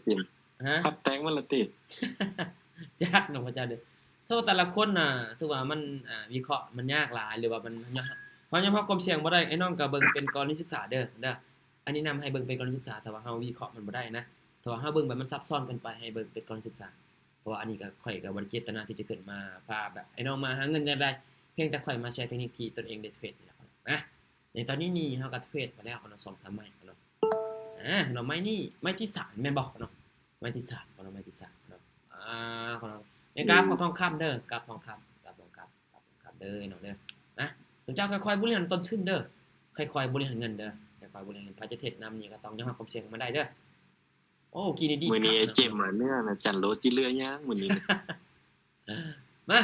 ເຈັມ ຮະ? ພັດແຕກໝົດລະຕິ? ຈັກເນາະພະເຈົ້າເດີ. ໂທ ແຕ່ລະຄົນນະ ຮູ້ສຶກວ່າມັນ ອ່າ ວິເຄາະມັນຍາກຫຼາຍ ຫຼືວ່າມັນ ເຮົາຍອມຮັບຄວາມສ່ຽງບໍ່ໄດ້. ໄອ້ນ້ອງກໍເບິ່ງເປັນກໍລະນີສຶກສາເດີ ເດີ. ອັນນີ້ນຳໃຫ້ເບິ່ງເປັນກໍລະນີສຶກສາ ຖ້າວ່າເຮົາວິເຄາະມັນບໍ່ໄດ້ນະ. ຖ້າວ່າເຮົາເບິ່ງແບບມັນຊັບຊ້ອນເກີນໄປ ໃຫ້ເບິ່ງເປັນກໍລະນີສຶກສາ. ເພາະວ່າອັນນີ້ກໍ ຂ້ອຍກໍບໍ່ໄດ້ເຈດຕະນາທີ່ຈະຂຶ້ນມາພາແບບໃຫ້ນ້ອງມາຫາເງິນຈັ່ງໃດ, ພຽງແຕ່ຂ້ອຍມາແຊເທັກນິກທີ່ຕົນເອງໄດ້ເທຣດນີ້ແຫຼະເນາະ. ໃນຕອນນີ້ນີ້ເຮົາກໍເທຣດມາແລ້ວເນາະ ສອງສາມໄມ້ເນາະ. ອ່າ ເນາະ ໄມ້ນີ້ ໄມ້ທີສາມແມ່ນບໍ່ເນາະ? ໄມ້ທີສາມເນາະ ໄມ້ທີສາມເນາະ. ອ່າ ເນາະ ໃນກາບຂອງທອງຄຳເດີ ກາບທອງຄຳ ກາບທອງຄຳ ກາບທອງຄຳເດີເນາະເດີ. ນະ ສົມເຈົ້າຄ່ອຍໆບໍລິຫານຕົ້ນທຶນເດີ ຄ່ອຍໆບໍລິຫານເງິນເດີ ຄ່ອຍໆບໍລິຫານເງິນ. ໃຜຈະເທຣດນຳນີ້ກໍຕ້ອງຍອມຮັບຄວາມສ່ຽງມາໄດ້ເດີ. ໂອ້ ກິນດີໆ ມື້ນີ້ ຄັກເນາະ ເຈັມມາເນື້ອນະ ຈັນໂລຊິເຫຼືອຫຍັງມື້ນີ້? ມາ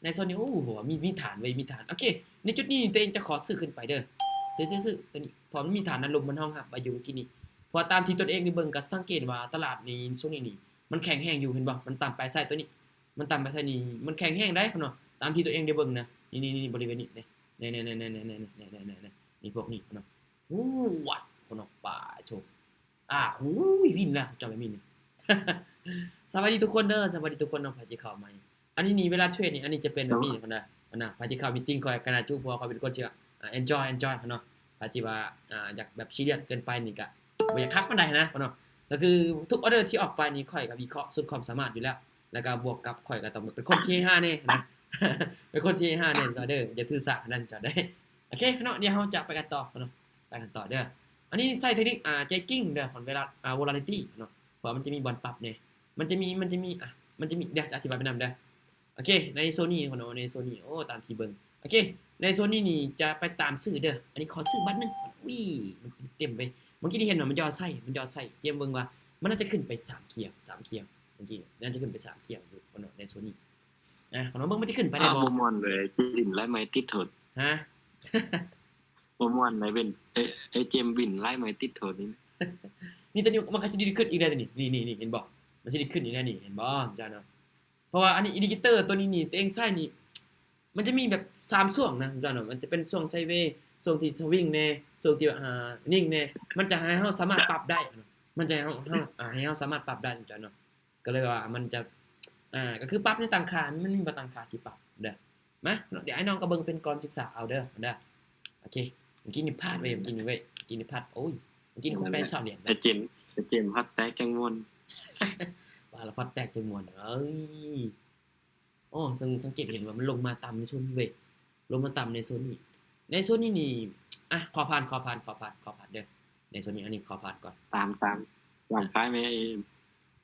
ໃນໂຊນນີ້ ໂອ້ ມີ ມີຖານເວີຍ ມີຖານ. ໂອເຄ ໃນຈຸດນີ້ຕົວເອງຈະຂໍຊື້ຂຶ້ນໄປເດີ ຊື້ ຊື້ ຊື້ຕົວນີ້ ເພາະມັນມີຖານອາລົມມັນຮອງຮັບໄວ້ຢູ່ເມື່ອກີ້ນີ້. ເພາະຕາມທີ່ຕົນເອງໄດ້ເບິ່ງກໍສັງເກດວ່າຕະຫຼາດໃນໂຊນນີ້ນີ້ ມັນແຂງແຮງຢູ່ ເຫັນບໍ່? ມັນຕ່ຳປາຍໄຊຕົວນີ້ ມັນຕ່ຳປາຍໄຊນີ້ ມັນແຂງແຮງໄດ໋ເນາະ ຕາມທີ່ຕົວເອງໄດ້ເບິ່ງນະ. ນີ້ໆໆ ບໍລິເວນນີ້ ນີ້ ນີ້ ນີ້ ນີ້ ນີ້ ນີ້ ນີ້ ນີ້ ນີ້ ນີ້ ນີ້ ນີ້ ນີ້ພວກນີ້ເນາະ. ໂອ້ ວັດເນາະ ປາໂທ ອາ ໂອ້ຍ ວິນລະ ເຈົ້າແບບນີ້. ສະບາຍດີທຸກຄົນເດີ ສະບາຍດີທຸກຄົນເນາະ ໃຜທີ່ເຂົ້າໃໝ່. ອັນນີ້ນີ້ ເວລາເທຣດນີ້ ອັນນີ້ຈະເປັນແບບນີ້ພຸ້ນນະ ອັນນະ. ໃຜທີ່ເຂົ້າມີດຕິງຂ້ອຍກະໜ້າຈຸ ເພາະວ່າຂ້ອຍເປັນຄົນທີ່ວ່າ ອ່າ ເອັນຈອຍ ເອັນຈອຍເນາະ. ໃຜທີ່ວ່າ ອ່າ ຢາກແບບຊີຣຽສເກີນໄປນີ້ກະບໍ່ຢາກຄັກປານໃດນະເນາະ. ກໍຄືທຸກອອເດີທີ່ອອກໄປນີ້ ຂ້ອຍກໍວິເຄາະສຸດຄວາມສາມາດຢູ່ແລ້ວ ແລ້ວກໍບວກກັບຂ້ອຍກໍຕ້ອງເປັນຄົນທີ່ເຮຮາແດ່ນະ ເປັນຄົນທີ່ເຮຮາແດ່ນ ເຈົ້າເດີ ຢ່າຖືສາອັນນັ້ນເຈົ້າເດີ. ໂອເຄເນາະ ດຽວເຮົາຈະໄປກັນຕໍ່ເນາະ ໄປກັນຕໍ່ເດີ. ອັນນີ້ໃຊ້ເທັກນິກ ອ່າ ເຈກິ້ງເດີ ຂອງເວລາ ອ່າ ໂວລາລິຕີ້ເນາະ ເພາະວ່າມັນຈະມີບ່ອນປັບແດ່ ມັນຈະມີ ມັນຈະມີ ອ່າ ມັນຈະມີ ດຽວຈະອະທິບາຍໄປນຳເດີ. ໂອເຄ ໃນໂຊນນີ້ເນາະ ໃນໂຊນນີ້ ໂອ້ ຕາມທີ່ເບິ່ງ ໂອເຄ ໃນໂຊນນີ້ນີ້ຈະໄປຕາມຊື້ເດີ. ອັນນີ້ຂໍຊື້ບາດໜຶ່ງ ອຸ້ຍ ມັນເຕັມເວີຍ. ເມື່ອກີ້ນີ້ເຫັນວ່າມັນຢໍ້ໃສ່ ມັນຢໍ້ໃສ່ ຈຽມເບິ່ງວ່າມັນໜ້າຈະຂຶ້ນໄປສາມຂຽວ ສາມຂຽວ ເມື່ອກີ້ນີ້ໜ້າຈະຂຶ້ນໄປສາມຂຽວຢູ່ເນາະ ໃນໂຊນນີ້. ອ່າ ຂອງນ້ອງເບິ່ງມັນຈະຂຶ້ນໄປໄດ້ບໍ່? ບໍ່ມ່ວນເລີຍ ກິນໄລ່ໄມ້ຕິດໂທດ ຮະ? ບໍ່ມ່ວນໄດ້ເປັນ ເອ ເອ ເຈມວິນໄລ່ໄມ້ຕິດໂທດນີ້. ນີ້ ຕົວນີ້ມັນກໍຊິດີຂຶ້ນອີກແລ້ວນີ້ ນີ້ໆໆ ເຫັນບໍ່? ມັນຊິດີຂຶ້ນອີກແລ້ວນີ້ ເຫັນບໍ່ເຈົ້າເນາະ? ເພາະວ່າອັນນີ້ ອິນດິເຄເຕີຕົວນີ້ນີ້ ຕົວເອງໃຊ້ນີ້ ມັນຈະມີແບບສາມຊ່ວງນະເຈົ້າເນາະ ມັນຈະເປັນຊ່ວງໄຊເວ ຊ່ວງທີ່ສະວິງແດ່ ຊ່ວງທີ່ ອ່າ ນິ່ງແດ່ ມັນຈະໃຫ້ເຮົາສາມາດປັບໄດ້ ມັນຈະໃຫ້ເຮົາ ເຮົາ ອ່າ ໃຫ້ເຮົາສາມາດປັບໄດ້ເຈົ້າເນາະ. ກໍເລີຍວ່າມັນຈະ ອ່າ ກໍຄືປັບໃນຕັ້ງຄ່າ ມັນມີບ່ອນຕັ້ງຄ່າທີ່ປັບເດີ. ມາເນາະ ດຽວອ້າຍນ້ອງກໍເບິ່ງເປັນກ່ອນສຶກສາເອົາເດີ ເດີ. ໂອເຄ ເມື່ອກີ້ນີ້ພາດເວີຍ ເມື່ອກີ້ນີ້ເວີຍ ເມື່ອກີ້ນີ້ພາດ ໂອ້ຍ ເມື່ອກີ້ນີ້ຄົງແປງຊາວຫຼຽນ ໄອ້ເຈມ ໄອ້ເຈມພັດແຕກຈັ່ງມ່ວນ ວ່າລະພັດແຕກຈັ່ງມ່ວນ ເອີຍ. ໂອ້ ເຊິ່ງສັງເກດເຫັນວ່າມັນລົງມາຕ່ຳໃນໂຊນນີ້ເວີຍ ລົງມາຕ່ຳໃນໂຊນນີ້ ໃນໂຊນນີ້ນີ້ ອ່ະ ຂໍຜ່ານ ຂໍຜ່ານ ຂໍຜ່ານ ຂໍຜ່ານເດີ ໃນໂຊນນີ້ ອັນນີ້ຂໍຜ່ານກ່ອນ ຕາມ ຕາມ ຕາມຂາຍແມ່ເອມ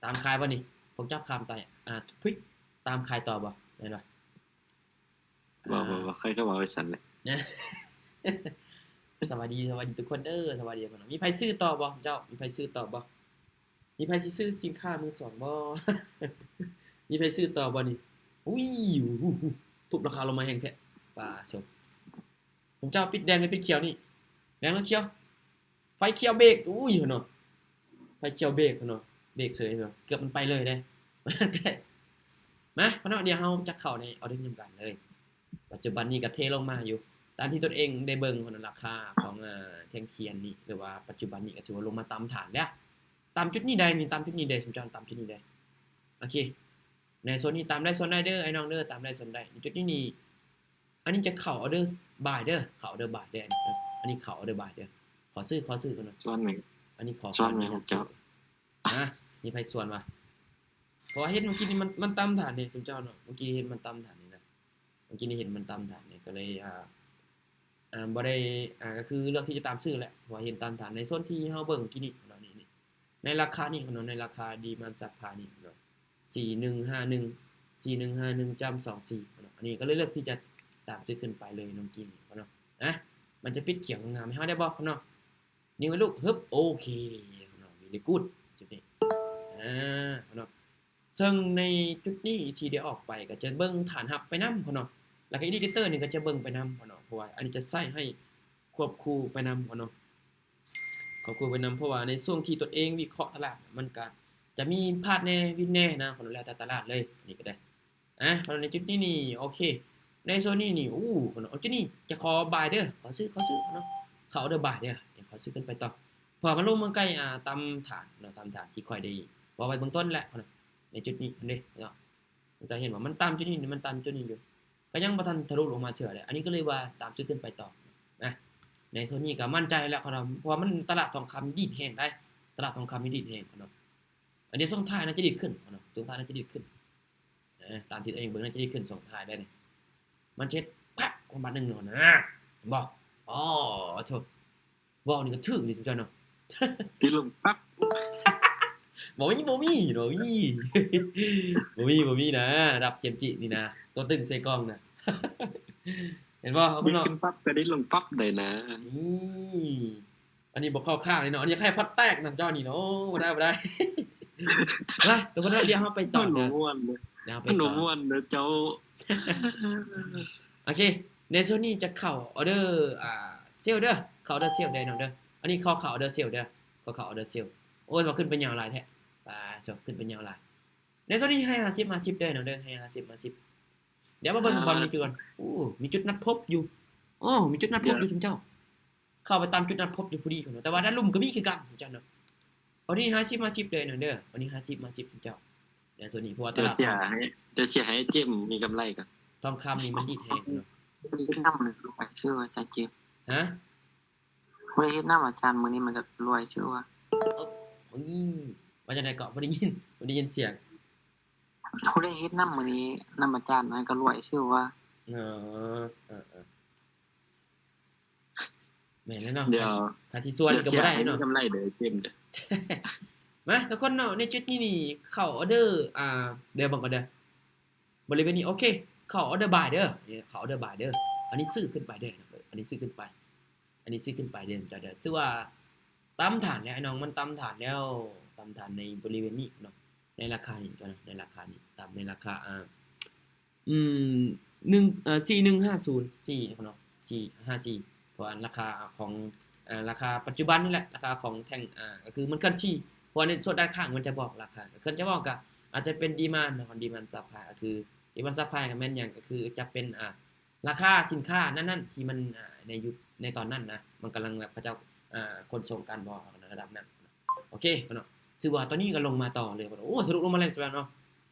ຕາມຂາຍບໍ່ນີ້? ພວກເຈົ້າຂ້າມໄຕ້ ອ່າ ທຸຍ ຕາມຂາຍຕໍ່ບໍ່? ແມ່ນບໍ່? ບໍ່ ບໍ່ ບໍ່ ຂ້ອຍກໍເວົ້າໄວ້ຊັ້ນແຫຼະ. ສະບາຍດີ ສະບາຍດີທຸກຄົນເດີ ສະບາຍດີທຸກຄົນ. ມີໃຜຊື້ຕໍ່ບໍ່ເຈົ້າ? ມີໃຜຊື້ຕໍ່ບໍ່? ມີໃຜຊິຊື້ສິນຄ້າມືສອງບໍ່? ມີໃຜຊື້ຕໍ່ບໍ່ນີ້? ອຸ້ຍ ທຸບລາຄາລົງມາແຮງແທ້ ປາໂທ. ເຈົ້າປິດແດງ ຫຼື ປິດຂຽວນີ້? ແດງ ຫຼື ຂຽວ? ໄຟຂຽວເບຣກ ອຸ້ຍ ເນາະ ໄຟຂຽວເບຣກເນາະ ເບຣກເສີຍເນາະ ເກືອບມັນໄປເລີຍເດ້. ມາ ເນາະ ດຽວເຮົາຈະເຂົ້າໃນອອເດີນຳກັນເລີຍ. ປັດຈຸບັນນີ້ກໍເທລົງມາຢູ່ ຕາມທີ່ຕົນເອງໄດ້ເບິ່ງເນາະ ລາຄາຂອງ ເອີ ແທ່ງທຽນນີ້ ຫຼືວ່າປັດຈຸບັນນີ້ກໍຖືວ່າລົງມາຕາມຖານແລ້ວ ຕາມຈຸດນີ້ໄດ້ນີ້ ຕາມຈຸດນີ້ໄດ້ ສົມເຈົ້າຕາມຈຸດນີ້ໄດ້. ໂອເຄ ໃນໂຊນນີ້ຕາມໄດ້ສ່ວນໄດ້ເດີ ອ້າຍນ້ອງເດີ ຕາມໄດ້ສ່ວນໄດ້. ໃນຈຸດນີ້ນີ້ ອັນນີ້ຈະເຂົ້າອອເດີບາຍເດີ ເຂົ້າອອເດີບາຍເດີ ອັນນີ້ເຂົ້າອອເດີບາຍເດີ. ຂໍຊື້ ຂໍຊື້ກ່ອນເນາະ ສ່ວນແມ່ນ ອັນນີ້ຂໍ ສ່ວນແມ່ນຂອງເຈົ້າ ຮະ ມີໃຜສ່ວນວະ? ເພາະວ່າເຫັນເມື່ອກີ້ນີ້ມັນ ມັນຕາມຖານເດ້ ສົມເຈົ້າເນາະ ເມື່ອກີ້ເຫັນມັນຕາມຖານນີ້ນະ ເມື່ອກີ້ນີ້ເຫັນມັນຕາມຖານນີ້ ກໍເລີຍ ອ່າ ອ່າ ບໍ່ໄດ້ ອ່າ ກໍຄືເລືອກທີ່ຈະຕາມຊື້ແຫຼະ ເພາະວ່າເຫັນຕາມຖານໃນໂຊນທີ່ເຮົາເບິ່ງກີ້ນີ້ເນາະ ນີ້ ນີ້ ໃນລາຄານີ້ເນາະ ໃນລາຄາດີມານຊັບພາຍນີ້ເນາະ ສີ່ໜຶ່ງຫ້າໜຶ່ງ ສີ່ໜຶ່ງຫ້າໜຶ່ງຈ້ຳສອງສີ່ເນາະ. ອັນນີ້ກໍເລີຍເລືອກທີ່ຈະຕາມຊື້ຂຶ້ນໄປເລີຍເນາະ ກີ້ນີ້ເນາະ ນະ ມັນຈະປິດຂຽວງາມໆໃຫ້ເຮົາໄດ້ບໍ່ເນາະ? ນິ້ວໃຫ້ລູກ ຮຶບ ໂອເຄເນາະ very good ຈຸດນີ້ ອ່າ ເນາະ. ເຊິ່ງໃນຈຸດນີ້ທີ່ໄດ້ອອກໄປກໍຈະເບິ່ງຖານຮັບໄປນຳເນາະ ແລ້ວກໍອິນດິເຄເຕີນີ້ກໍຈະເບິ່ງໄປນຳເນາະ ເພາະວ່າອັນນີ້ຈະໃຊ້ໃຫ້ຄວບຄູ່ໄປນຳເນາະ ຄວບຄູ່ໄປນຳ ເພາະວ່າໃນຊ່ວງທີ່ຕົນເອງວິເຄາະຕະຫຼາດ ມັນກໍຈະມີພາດແດ່ ວິນແດ່ນະ ແລ້ວແຕ່ຕະຫຼາດເລີຍ ນີ້ກໍໄດ້. ອ່າ ເພາະໃນຈຸດນີ້ນີ້ ໂອເຄ ໃນໂຊນນີ້ນີ້ ໂອ້ ເນາະ ຈຸດນີ້ຈະຂໍບາຍເດີ ຂໍຊື້ ຂໍຊື້ເນາະ ເຂົ້າເດີບາຍເດີ ຂໍຊື້ຂຶ້ນໄປຕໍ່ ເພາະວ່າມັນລົງມາໃກ້ ອ່າ ຕາມຖານເນາະ ຕາມຖານທີ່ຂ້ອຍໄດ້ ບອກໄວ້ເບື້ອງຕົ້ນແຫຼະເນາະ ໃນຈຸດນີ້ເດ້ເນາະ. ເຈົ້າເຫັນວ່າມັນຕາມຈຸດນີ້ ມັນຕາມຈຸດນີ້ຢູ່ ກໍຍັງບໍ່ທັນທະລຸລົງມາເທື່ອເດ້. ອັນນີ້ກໍເລີຍວ່າຕາມຊື້ຂຶ້ນໄປຕໍ່ນະ. ໃນໂຊນນີ້ກໍໝັ້ນໃຈແລ້ວເນາະ ເພາະວ່າມັນຕະຫຼາດທອງຄຳດີດແຮງໄດ໋ ຕະຫຼາດທອງຄຳນີ້ດີດແຮງເນາະ. ອັນນີ້ຊ່ວງທ້າຍໜ້າຈະດີດຂຶ້ນເນາະ ຊ່ວງທ້າຍໜ້າຈະດີດຂຶ້ນ ເອີ ຕາມທີ່ຕົວເອງເບິ່ງໜ້າຈະດີດຂຶ້ນຊ່ວງທ້າຍໄດ໋ນີ້. ມັນເຮັດປັບອອກມາບາດໜຶ່ງເນາະນະ ເຫັນບໍ່? ອໍ ໂທ້ ເວົ້ານີ້ກໍຖືກນີ້ຊຸມເຈົ້າເນາະ ຕິດລົງປັບ ບໍ່ມີ ບໍ່ມີ ບໍ່ມີ ບໍ່ມີ ບໍ່ມີນະ ລະດັບເຈມຈິນີ້ນະ ຕົວຕຶງໃສ່ກ້ອງນະ ເຫັນບໍ່? ເອົາເນາະ ຂຶ້ນປັບກະດິດລົງປັບໄດ້ນະ ນີ້ ອັນນີ້ບໍ່ເຂົ້າຂ້າງເລີຍເນາະ ອັນນີ້ໃຫ້ພອດແຕກນະເຈົ້ານີ້ເນາະ ໂອ້ ບໍ່ໄດ້ ບໍ່ໄດ້ ມາ ທຸກຄົນເນາະ ດຽວເຮົາໄປຕໍ່ເດີ ມັນບໍ່ມ່ວນເດີ ດຽວເຮົາໄປຕໍ່ ມັນບໍ່ມ່ວນເດີເຈົ້າ ໂອເຄ ໃນໂຊນນີ້ຈະເຂົ້າອໍເດີ ອ່າ ເຊວເດີ ເຂົ້າອໍເດີເຊວເດີນ້ອງເດີ ອັນນີ້ຂໍເຂົ້າອໍເດີເຊວເດີ ຂໍເຂົ້າອໍເດີເຊວ ໂອ້ຍ ວ່າຂຶ້ນໄປຍາວຫຼາຍແທ້ ປາໂທ້ ຂຶ້ນໄປຍາວຫຼາຍ ໃນໂຊນນີ້ໃຫ້ຫ້າສິບ ຫ້າສິບເດີນ້ອງເດີ ໃຫ້ຫ້າສິບ ຫ້າສິບ ດຽວມາເບິ່ງບ່ອນນີ້ກ່ອນ ໂອ້ ມີຈຸດນັດພົບຢູ່ ໂອ້ ມີຈຸດນັດພົບຢູ່ ດຽວ ຊຸມເຈົ້າ ເຂົ້າໄປຕາມຈຸດນັດພົບຢູ່ພໍດີພຸ້ນເນາະ ແຕ່ວ່າດ້ານລຸ່ມກໍມີຄືກັນເຈົ້າເນາະ ອັນນີ້ຫ້າສິບ ຫ້າສິບເດີນ້ອງເດີ ອັນນີ້ຫ້າສິບ ຫ້າສິບເຈົ້າ ດຽວໂຊນນີ້ ເພາະວ່າຕະຫຼາດ ດຽວເສຍໃຫ້ ດຽວເສຍໃຫ້ເຈມມີກຳໄລກ່ອນ ທອງຄຳນີ້ມັນດີດແຮງເນາະ ເຮັດນຳ ລວຍຊື່ວ່າອາຈານເຈມ ຮະ ຜູ້ໃດເຮັດນຳອາຈານມື້ນີ້ມັນກໍລວຍຊື່ວ່າ ອືມ ວ່າຈັ່ງໃດເກາະ ບໍ່ໄດ້ຍິນ ບໍ່ໄດ້ຍິນສຽງ ຜູ້ໃດເຮັດນຳມື້ນີ້ນຳອາຈານມັນກໍລວຍຊື່ວ່າ ເອີ ເອີ ເອີ. ແມ່ນແລ້ວເນາະ ດຽວ ຄັນຊິຊວນກໍບໍ່ໄດ້ເນາະ ກຳໄລເດີເກມເດີ ມາທຸກຄົນເນາະ ໃນຈຸດນີ້ນີ້ເຂົ້າອໍເດີ ອ່າ ດຽວເບິ່ງກ່ອນເດີ ບໍລິເວນນີ້ ໂອເຄ ເຂົ້າອໍເດີບາຍເດີ ເຂົ້າອໍເດີບາຍເດີ ອັນນີ້ຊື້ຂຶ້ນໄປເດີ ອັນນີ້ຊື້ຂຶ້ນໄປ ອັນນີ້ຊື້ຂຶ້ນໄປເດີ ເຈົ້າເດີ ຖືວ່າຕາມຖານແລ້ວ ອ້າຍນ້ອງ ມັນຕາມຖານແລ້ວ ຕາມຖານໃນບໍລິເວນນີ້ເນາະ ໃນລາຄານີ້ເນາະ ໃນລາຄານີ້ ຕາມໃນລາຄາ ອ່າ ອືມ ໜຶ່ງ ເອີ ສີ່ໜຶ່ງຫ້າສູນ ສີ່ເນາະ ສີ່ຫ້າສີ່ ເພາະວ່າລາຄາຂອງ ເອີ ລາຄາປັດຈຸບັນນີ້ແຫຼະ ລາຄາຂອງແທ່ງ ອ່າ ກໍຄືມັນເຄື່ອນທີ່ ເພາະວ່າໃນສ່ວນດ້ານຂ້າງມັນຈະບອກລາຄາ ເຄື່ອນຈະບອກກໍອາດຈະເປັນດີມານ ແລ້ວກໍດີມານຊັບພາຍ ກໍຄືດີມານຊັບພາຍກໍແມ່ນຫຍັງ ກໍຄືຈະເປັນ ອ່າ ລາຄາສິນຄ້ານັ້ນໆ ທີ່ມັນ ອ່າ ໃນຍຸກ ໃນຕອນນັ້ນນະ ມັນກຳລັງແບບເຂົາເຈົ້າ ອ່າ ຂົນສົ່ງກັນບໍ່ ໃນລະດັບນັ້ນ ໂອເຄເນາະ ຖືວ່າຕອນນີ້ກໍລົງມາຕໍ່ເລີຍ ໂອ້ ທະລຸລົງມາແລ້ວເນາະ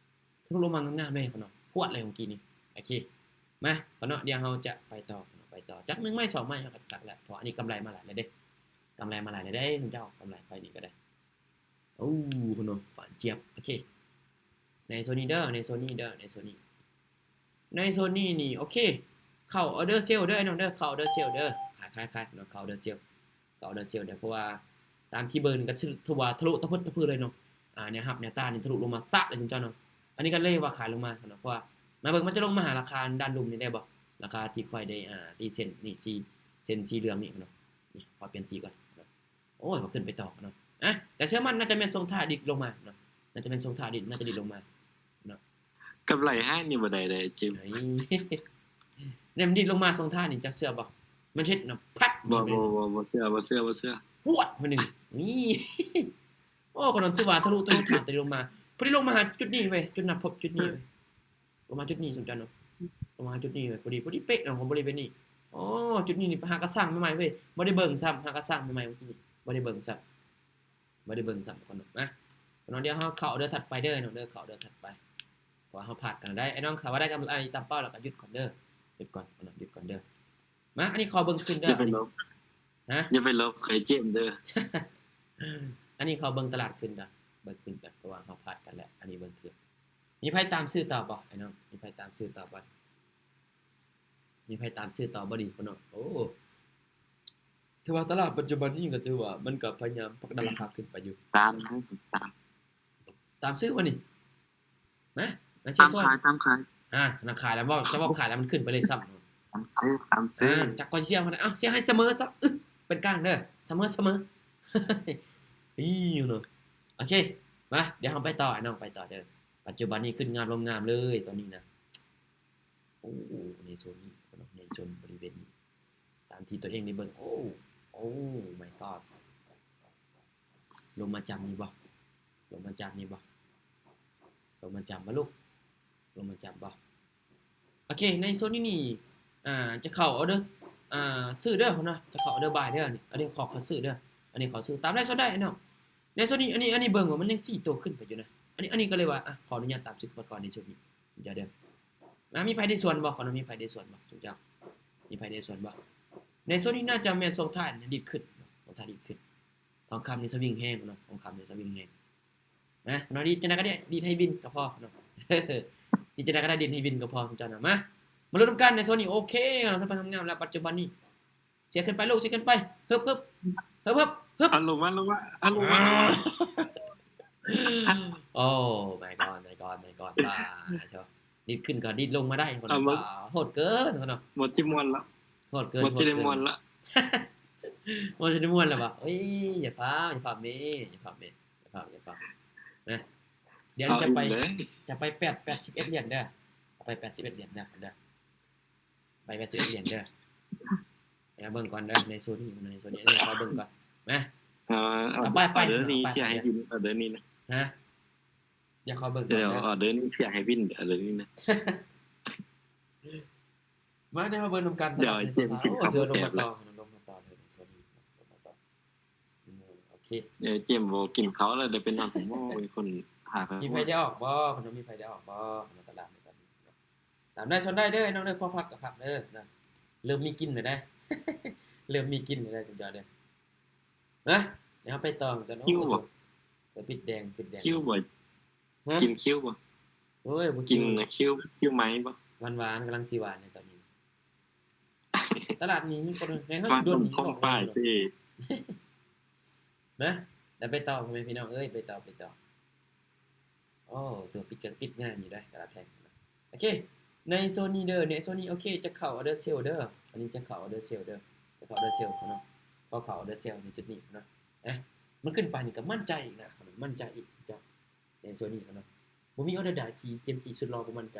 ທະລຸລົງມາງາມໆເລີຍເນາະ ພວດເລີຍເມື່ອກີ້ນີ້ ໂອເຄ ມາເນາະ ດຽວເຮົາຈະໄປຕໍ່ເນາະ ໄປຕໍ່ ຈັກໜຶ່ງໄມ້ສອງໄມ້ເຮົາກໍຈະຕັດແລ້ວ ເພາະວ່າອັນນີ້ກຳໄລມາຫຼາຍແລ້ວເດ້ ກຳໄລມາຫຼາຍແລ້ວເດ້ ເຈົ້າ ກຳໄລຂ້ອຍນີ້ກໍໄດ້ ໂອ້ ເນາະ ຫວານຈຽບ ໂອເຄ ໃນໂຊນນີ້ເດີ ໃນໂຊນນີ້ເດີ ໃນໂຊນນີ້ ໃນໂຊນນີ້ນີ້ ໂອເຄ ເຂົ້າອໍເດີເຊວເດີ ອ້າຍນ້ອງເດີ ເຂົ້າອໍເດີເຊວເດີ ຂາຍ ຂາຍ ຂາຍເນາະ ເຂົ້າອໍເດີເຊວ ເຂົ້າອໍເດີເຊວເດີ ເພາະວ່າຕາມທີ່ເບິ່ງນີ້ກໍຖື ຖືວ່າທະລຸຕະເພິດຕະເພີເລີຍເນາະ ອ່າ ແນວຮັບແນວຕ້ານນີ້ທະລຸລົງມາຊະເລີຍເຈົ້າເນາະ ອັນນີ້ກໍເລີຍວ່າຂາຍລົງມາເນາະ ເພາະວ່າມາເບິ່ງ ມັນຈະລົງມາຫາລາຄາດ້ານລຸ່ມນີ້ໄດ້ບໍ່ ລາຄາທີ່ຂ້ອຍໄດ້ ອ່າ ຕີເສັ້ນນີ້ ສີ ເສັ້ນສີເຫຼືອງນີ້ເນາະ ນີ້ ຂໍປ່ຽນສີກ່ອນເນາະ ໂອ້ຍ ວ່າຂຶ້ນໄປຕໍ່ເນາະ ອ່ະ ແຕ່ເຊື່ອໝັ້ນໜ້າຈະແມ່ນຊ່ວງທ້າຍດີດລົງມາເນາະ ໜ້າຈະແມ່ນຊ່ວງທ້າຍດີດ ໜ້າຈະດີດລົງມາເນາະ ກຳໄລຫານີ້ບໍ່ໄດ້ເດ້ ຈິມ ເອີ ແນມດີດລົງມາຊ່ວງທ້າຍນີ້ ເຈົ້າເຊື່ອບໍ່ ມັນເຮັດນະ ພັບ ບໍ່ ບໍ່ ບໍ່ ບໍ່ເຊື່ອ ບໍ່ເຊື່ອ ບໍ່ເຊື່ອ ຫວດ ມື້ໜຶ່ງ ນີ້ ໂອ້ ຄົນນັ້ນຖືວ່າທະລຸ ທະລຸຖານ ທະລຸລົງມາ ພໍດີລົງມາຫາຈຸດນີ້ເວີຍ ຈຸດນັດພົບຈຸດນີ້ເວີຍ ລົງມາຈຸດນີ້ ສົນໃຈເນາະ ລົງມາຈຸດນີ້ເວີຍ ພໍດີ ພໍດີເປະເນາະ ຂອງບໍລິເວນນີ້ ໂອ້ ຈຸດນີ້ນີ້ຫາກະສ້າງໃໝ່ໆເວີຍ ບໍ່ໄດ້ເບິ່ງຊ້ຳ ຫາກະສ້າງໃໝ່ໆ ເມື່ອກີ້ນີ້ ບໍ່ໄດ້ເບິ່ງຊ້ຳ ບໍ່ໄດ້ເບິ່ງຊ້ຳກ່ອນເນາະ ມາ ເນາະ ດຽວເຮົາເຂົ້າອໍເດີຖັດໄປເດີເນາະ ເດີ ເຂົ້າອໍເດີຖັດໄປ ເພາະວ່າເຮົາພາດກັນໄດ້ ໄອ້ນ້ອງ ຖ້າວ່າໄດ້ກຳໄລຕາມເປົ້າແລ້ວກໍຢຸດກ່ອນເດີ ຢຸດກ່ອນເນາະ ຢຸດກ່ອນເດີ ມາ ອັນນີ້ຂໍເບິ່ງຄືນເດີ ຢ່າໄປລົບ ຮະ ຢ່າໄປລົບ ເຄີຍເຈັບເດີ ອັນນີ້ຂໍເບິ່ງຕະຫຼາດຄືນກ່ອນ ເບິ່ງຄືນກ່ອນ ເພາະວ່າເຮົາພາດກັນແລ້ວ ອັນນີ້ເບິ່ງຄືນ ມີໃຜຕາມຊື້ຕໍ່ບໍ່ ໄອ້ນ້ອງ ມີໃຜຕາມຊື້ຕໍ່ບໍ່ ມີໃຜຕາມຊື້ຕໍ່ບໍ່ດີ ພີ່ນ້ອງ ໂອ້ ຖືວ່າຕະຫຼາດປັດຈຸບັນນີ້ກໍຖືວ່າມັນກໍພະຍາຍາມຜັກດັນລາຄາຂຶ້ນໄປຢູ່ ຕາມ ຕາມ ຕາມຊື້ບໍ່ນີ້ ນະ ຕາມຂາຍ ຕາມຂາຍ ອ່າ ນັກຂາຍແລ້ວ ເວົ້າ ຈະເວົ້າຂາຍແລ້ວມັນຂຶ້ນໄປເລີຍຊ້ຳ ຕາມຊື້ ຕາມຊື້ ອ່າ ຈັກຂ້ອຍຊິເຊຍໃຫ້ ເອົ້າ ເຊຍໃຫ້ສະເໝີຊະ ເອີ ເປັນກາງເດີ ສະເໝີ ສະເໝີ ອີ ເນາະ ໂອເຄ ມາ ດຽວເຮົາໄປຕໍ່ ອ້າຍນ້ອງ ໄປຕໍ່ເດີ ປັດຈຸບັນນີ້ຂຶ້ນງາມລົງງາມເລີຍຕອນນີ້ນະ ໂອ້ ໃນໂຊນນີ້ ໃນໂຊນບໍລິເວນນີ້ ຕາມທີ່ຕົວເອງໄດ້ເບິ່ງ ໂອ້ Oh my god ລົງມາຈຳນີ້ບໍ່ ລົງມາຈຳນີ້ບໍ່ ລົງມາຈຳບໍ່ລູກ ລົງມາຈຳບໍ່ ໂອເຄ ໃນໂຊນນີ້ນີ້ ອ່າ ຈະເຂົ້າອໍເດີ ອ່າ ຊື້ເດີເນາະ ຈະເຂົ້າອໍເດີບາຍເດີ ອັນນີ້ ອັນນີ້ຂໍ ຂໍຊື້ເດີ ອັນນີ້ຂໍຊື້ ຕາມໄດ້ໂຊນໄດ້ເນາະ ໃນໂຊນນີ້ ອັນນີ້ ອັນນີ້ເບິ່ງວ່າມັນຍັງສີ່ໂຕຂຶ້ນໄປຢູ່ນະ. ອັນນີ້ ອັນນີ້ກໍເລີຍວ່າ ອະ ຂໍອະນຸຍາດຕາມສິດປະກອນໃນໂຊນນີ້ ເຈົ້າເດີ. ອາ ມີໃຜໄດ້ສ່ວນບໍ່? ຂໍ ມີໃຜໄດ້ສ່ວນບໍ່ ຊຸມເຈົ້າ? ມີໃຜໄດ້ສ່ວນບໍ່? ໃນໂຊນນີ້ໜ້າຈະແມ່ນຊ່ວງທ້າຍດີດຂຶ້ນເນາະ ຊ່ວງທ້າຍດີດຂຶ້ນ. ທອງຄຳນີ້ສະວິງແຮງເນາະ ທອງຄຳນີ້ສະວິງແຮງ. ນະ ເນາະ ດີດຈັ່ງໃດກໍດີດ ດີດໃຫ້ວິນກໍພໍເນາະ ດີດຈັ່ງໃດກໍໄດ້ ດີດໃຫ້ວິນກໍພໍ ເຈົ້ານະ. ມາ ມາລຸ້ນນຳກັນໃນໂຊນນີ້. ໂອເຄ ຂຶ້ນໄປງາມໆແລ້ວ ປັດຈຸບັນນີ້. ເຊຍຂຶ້ນໄປລູກ ເຊຍຂຶ້ນໄປ ຮຶບ ຮຶບ ຮຶບ ຮຶບ ຮຶບ. ອາລົງມາ ລົງມາ ອາລົງມາ ໂອ້ ມາຍກອດ ມາຍກອດ ມາຍກອດ ປາໂທ ດີດຂຶ້ນກໍດີດລົງມາໄດ້ ເອົາ ໂຫດເກີນເນາະ ບໍ່ຊິມ່ວນລະ ໂຫດເກີນ ບໍ່ຊິໄດ້ມ່ວນລະ ບໍ່ຊິໄດ້ມ່ວນລະບໍ່? ໂອ້ຍ ຢ່າຟ້າວ ຢ່າຟ້າວແມ່ ຢ່າຟ້າວແມ່ ຢ່າຟ້າວ ຢ່າຟ້າວ ນະ. ດຽວຈະໄປ ຈະໄປແປດ ແປດສິບເອັດຫຼຽນເດີ ໄປແປດສິບເອັດຫຼຽນເດີ ໄປແປດສິບເອັດຫຼຽນເດີ. ດຽວເບິ່ງກ່ອນເດີ ໃນໂຊນນີ້ ໃນໂຊນນີ້ ດຽວຂໍເບິ່ງກ່ອນ ມາ ເອີ ເອົາ ໄປ ໄປ ອອເດີນີ້ເຊຍໃຫ້ວິນ ອອເດີນີ້ນະ ຮະ ດຽວຂໍເບິ່ງກ່ອນເດີ ອອເດີນີ້ເຊຍໃຫ້ວິນ ອອເດີນີ້ນະ. ມາ ດຽວເຮົາເບິ່ງນຳກັນ ດຽວເຈມກິນເຂົ້າແຊບແລ້ວ ລົງມາຕໍ່ ລົງມາຕໍ່ເລີຍ ໂຊນນີ້ ລົງມາຕໍ່. ອືມ ໂອເຄ ດຽວເຈມບໍ່ກິນເຂົ້າແລ້ວ ດຽວໄປນອນ ໂອ້ຍ ມີຄົນຫາ ມີໃຜໄດ້ອອກບໍ່? ມີໃຜໄດ້ອອກບໍ່? ມາຕະຫຼາດໃນຕອນນີ້ເນາະ ຕາມໄດ້ຊອນໄດ້ເດີ ນ້ອງເດີ ພໍພັກກໍພັກເດີນະ ເລີ່ມມີກິນແລ້ວເດ້ ເລີ່ມມີກິນແລ້ວເດີ ສຸດຍອດເດີ. ມາ ດຽວເຮົາໄປຕໍ່ກັນເນາະ ຄິວບໍ່? ເອີ ປິດແດງ ປິດແດງ ຄິວບໍ່? ຮະ? ກິນຄິວບໍ່? ໂອ້ຍ ບໍ່ ກິນຄິວ ຄິວ ຄິວໄມ້ບໍ່? ຫວານໆ ກຳລັງຊິຫວານໃນຕອນນີ້ ຕະຫຼາດນີ້ມີຄົນໃຫ້ເຮົາຢູ່ດົນນີ້ ອອກເລີຍເນາະ ນະ. ດຽວໄປຕໍ່ ພໍ່ແມ່ພີ່ນ້ອງເອີຍ ໄປຕໍ່ ໄປຕໍ່. ໂອ້ ເສືອປິດກໍປິດງາມຢູ່ເດ້ ແຕ່ລະແທ່ງນະ. ໂອເຄ ໃນໂຊນນີ້ເດີ ໃນໂຊນນີ້ ໂອເຄ ຈະເຂົ້າອອເດີເຊວເດີ ອັນນີ້ຈະເຂົ້າອອເດີເຊວເດີ ຈະເຂົ້າອອເດີເຊວເນາະ ເຂົ້າ ເຂົ້າອອເດີເຊວໃນຈຸດນີ້ເນາະ. ນະ ມັນຂຶ້ນໄປນີ້ກໍໝັ້ນໃຈອີກນະ ໝັ້ນໃຈອີກເຈົ້າ. ໃນໂຊນນີ້ເນາະ ບໍ່ມີອອເດີໃດທີ່ເຈມຈີສຸດຫຼໍ່ບໍ່ໝັ້ນໃຈ.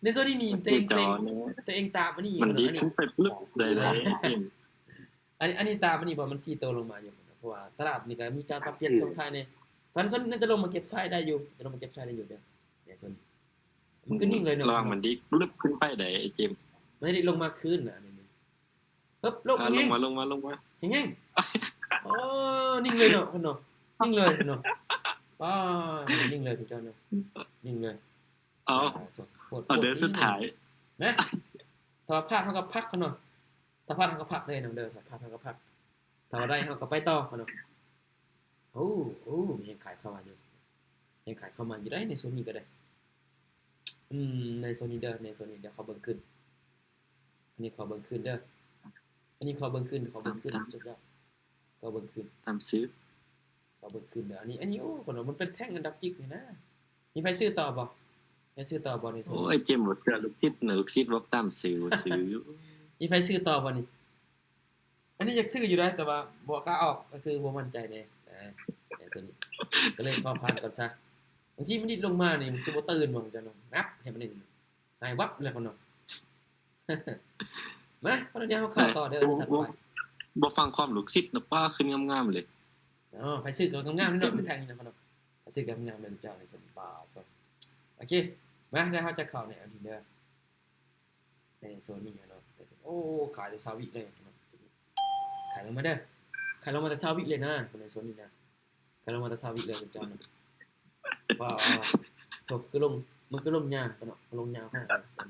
ໃນໂຊນນີ້ນີ້ ຕົວເອງ ຕົວເອງຕາມອັນນີ້ ມັນດີຂຶ້ນໄປປຶບເລີຍເດ້ ອັນ ອັນນີ້ຕາມອັນນີ້ບໍ່ ມັນສີ່ໂຕລົງມາຢູ່ ເພາະວ່າຕະຫຼາດນີ້ກໍມີການປັບປ່ຽນຊ່ວງທ້າຍແດ່. ຕອນນີ້ໂຊນນີ້ໜ້າຈະລົງມາເກັບຊາຍໄດ້ຢູ່ ຈະລົງມາເກັບຊາຍໄດ້ຢູ່ເດີ ໃນໂຊນນີ້ ມັນກໍນິ່ງເລີຍເນາະ ລະວັງມັນດີບລຶບຂຶ້ນໄປໄດ໋ ໄອ້ເຈມ ມັນໄດ້ລົງມາຄືນນະ ອັນນີ້ ເຮີບ ລົງ ອາ ລົງມາ ລົງມາ ລົງມາ ແຮງໆ ໂອ້ ນິ່ງເລີຍເນາະ ເນາະ ນິ່ງເລີຍເນາະ ປ້າ ນິ່ງເລີຍ ສຸດຍອດເນາະ ນິ່ງເລີຍ. ເອົາ ໂອເດີສຸດທ້າຍນະ ຖ້າວ່າພາດເຮົາກໍພັກເນາະ ຖ້າພາດເຮົາກໍພັກເດີນ້ອງເດີ ຖ້າພາດເຮົາກໍພັກ ຖ້າວ່າໄດ້ເຮົາກໍໄປຕໍ່ເນາະ. ໂອ້ ໂອ້ ມີແຮງຂາຍເຂົ້າມາຢູ່ ແຮງຂາຍເຂົ້າມາຢູ່ໄດ໋ ໃນໂຊນນີ້ກໍໄດ້ ອືມ ໃນໂຊນນີ້ເດີ ໃນໂຊນນີ້ ດຽວຂໍເບິ່ງຄືນ ອັນນີ້ຂໍເບິ່ງຄືນເດີ ອັນນີ້ຂໍເບິ່ງຄືນ ຂໍເບິ່ງຄືນ ຕາມ ເຈົ້າ ຂໍເບິ່ງຄືນ ຕາມຊື່ ຂໍເບິ່ງຄືນເດີ ອັນນີ້ ອັນນີ້ ໂອ້ ຄົນວ່າມັນເປັນແທ່ງອັນດັບຈິກນີ້ນະ ມີໃຜຊື້ຕໍ່ບໍ່? ມີໃຜຊື້ຕໍ່ບໍ່ໃນໂຊນນີ້? ໂອ້ຍ ເຈມບໍ່ເຊື່ອລູກສິດນະ ລູກສິດບອກຕາມຊື່ ບໍ່ຊື້. ມີໃຜຊື້ຕໍ່ບໍ່ນີ້? ອັນນີ້ຢາກຊື້ຢູ່ໄດ໋ ແຕ່ວ່າບໍ່ກ້າອອກ ກໍຄືບໍ່ໝັ້ນໃຈແດ່ ອາ ໃນໂຊນນີ້ ກໍເລີຍຂໍຜ່ານກ່ອນຊະ ບາງທີມັນດິດລົງມານີ້ ມັນຊິບໍ່ຕື່ນບໍ່ ເຈົ້າເນາະ ແປັບໃຫ້ມັນ ຫາຍວັບແລ້ວເນາະ. ມາ ຂໍອະນຸຍາດເຮົາເຂົ້າຕໍ່ເດີ ບໍ່ ບໍ່ຟັງຄວາມລູກສິດນະ ປ້າ ຂຶ້ນງາມໆເລີຍ. ອໍ ໃຜຊື້ກໍງາມໆເນາະ ເປັນແທ່ງນີ້ນະ ໃຜຊື້ກໍງາມເລີຍເຈົ້າ ໃນໂຊນນີ້ ປ້າ ໂອເຄ ມາ ແລ້ວເຮົາຈະເຂົ້າໃນອັນນີ້ເດີ ໃນໂຊນນີ້ເນາະ ໂອ້ ຂາຍແຕ່ຊາວວິເລີຍເນາະ ຂາຍລົງມາເດີ ຂາຍລົງມາແຕ່ຊາວວິເລີຍນະ ໃນໂຊນນີ້ນະ. ກຳລັງວ່າແຕ່ຊາວວິເລີຍເຈົ້ານະ ວ່າ ໂຖ ຄືລົງ ມັນຄືລົງຍາວເນາະ ລົງຍາວຂະໜາດນັ້ນ.